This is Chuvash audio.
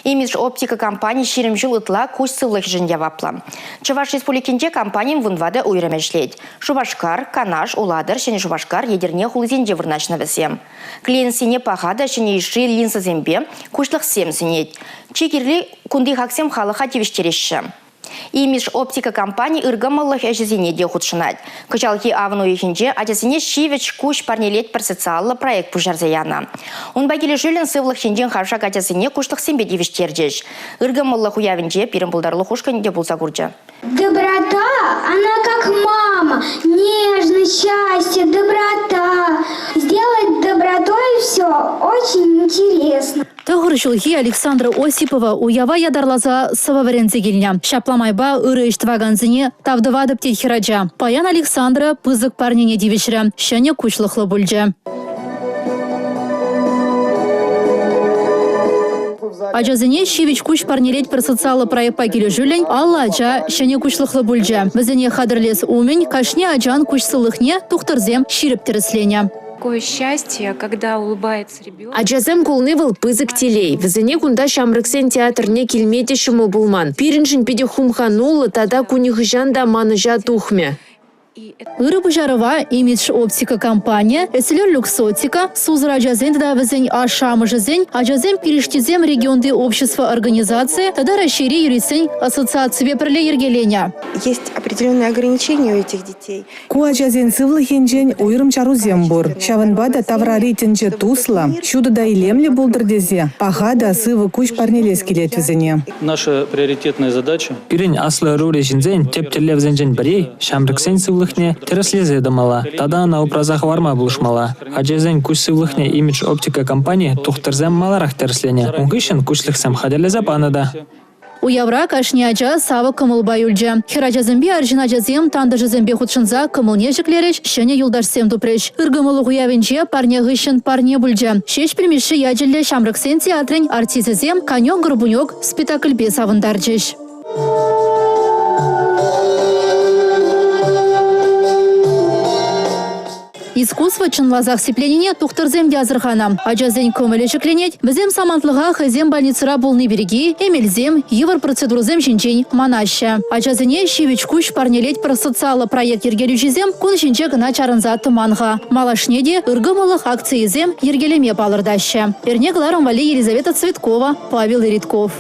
Имидж оптика компани 20 ҫул ытла куҫ сывлӑхӗшӗн яваплӑ. Чӑваш Республикинче компанин вунватӑ уйрӑмӗ ӗҫлет. Шупашкар, Канаш, Улатӑр, Ҫӗнӗ Шупашкар, Етӗрне хулисенче вырнаҫнӑ вӗсем. Клиентсене паха та ҫӗнӗ йышши линзӑсемпе куҫлӑхсем сӗнет. Чи кирли кунти хаксем халӑха тивӗҫтереҫҫӗ. Имидж оптика компани ыркӑмӑллӑх ӗҫӗсене те хутшӑнать. Кӑҫалхи авӑн уйӑхӗнче ачасене ҫивӗч куҫ парнелетпӗр социаллӑ проект пуҫарса янӑ. Унпа килӗшӳллӗн сывлӑх енчен хавшак ачасене куҫлӑхсемпе тивӗҫтерчӗҫ. Ыркӑмӑллӑх уявӗнче пирӗн пултарулӑх ушкӑнӗ те пулса курчӗ. Доброта, она как мама, нежность, счастье, доброта. Сделать добротой все очень интересно. Тӑхӑр ҫулхи Александра Осипова уява ятарласа сӑвӑ вӗренсе килнӗ. Ҫапла майпа ырӑ ӗҫ тӑвакансене тав тӑватӑп тет хӗрача. Паян Александра пысӑк парнене тивӗҫрӗ, ҫӗнӗ куҫлӑхлӑ пулчӗ. Ачасене ҫивӗч куҫ парнелетпӗр социаллӑ проектпа килӗшӳллӗн 50 ача ҫӗнӗ куҫлӑхлӑ пулчӗ. Вӗсене хатӗрлес умӗн кашни ачан куҫ сывлӑхне тухтӑрсем ҫирӗп тӗрӗсленӗ. Такое счастье, когда улыбается ребенок. Ачасем кулни вӑл пысӑк телей. Вӗсене кунта ҫамрӑксен театрне килме те ҫӑмӑл пулман. Пирӗншӗн питӗ хумхануллӑ тата ку нихӑҫан та манӑҫа тухмӗ. Ырӑ пуҫарӑва Имидж оптика компани, Эслер Люксотика, сусӑр ачасен тата вӗсен ашшӗ-амӑшӗсен Ачасем пирӗштисем регионти общество организацийӗ тата Раҫҫейри юристсен ассоциацийӗпе пӗрле йӗркеленӗ. Есть определенные ограничения у этих детей. Ку ачасен сывлӑхӗнчен уйрӑм чарусем пур. Ҫавӑнпа та таврари тӗнче туслӑ, ҫутӑ та илемлӗ пултӑр тесе паха та сывӑ куҫ парнелес килет вӗсене. Наша приоритетная задача Пирӗн аслӑ ӑрури ҫынсен тӗп тӗллевсенчен пӗри – ҫамрӑксен сывлӑхне тӗрӗслесе тӑмалла тата ӑна упраса хӑварма пулӑшмалла. Ачасен куҫ сывлӑхне Имидж оптика компани тухтӑрсем маларах тӗрӗсленӗ, ун хыҫҫӑн куҫлӑхсем хатӗрлесе панӑ та. Уявра кашни ача савӑк кӑмӑлпа юлчӗ. Хӗрачасемпе арҫын ачасем тантӑшӗсемпе хутшӑнса кӑмӑлне ҫӗклерӗҫ, ҫӗнӗ юлташсем тупрӗҫ. Ыркӑмӑллӑх уявӗнче парне хыҫҫӑн парне пулчӗ. Ҫеҫпӗл Мишши ячӗллӗ ҫамрӑксен театрӗн артисчӗсем «Конек-горбунек» спектакльпе савӑнтарчӗҫ. Искусство чӑнласах сипленине тухтӑрсем те асӑрханӑ. Ачасен кӑмӑлӗ ҫӗкленет, вӗсем самантлӑха хӑйсем больницӑра пулни пирки эмелсем, йывӑр процедурӑсем ҫинчен манаҫҫӗ. Ачасене ҫивӗч куҫ парнелетпӗр социаллӑ проект йӗркелӳҫисем кун ҫинче кӑна чарӑнса тӑман-ха. Малашне те ыркӑмӑллӑх акцийӗсем йӗркелеме палӑртаҫҫӗ. Эрне кӑларӑм валли Елизавета Цветкова, Павел Иритков.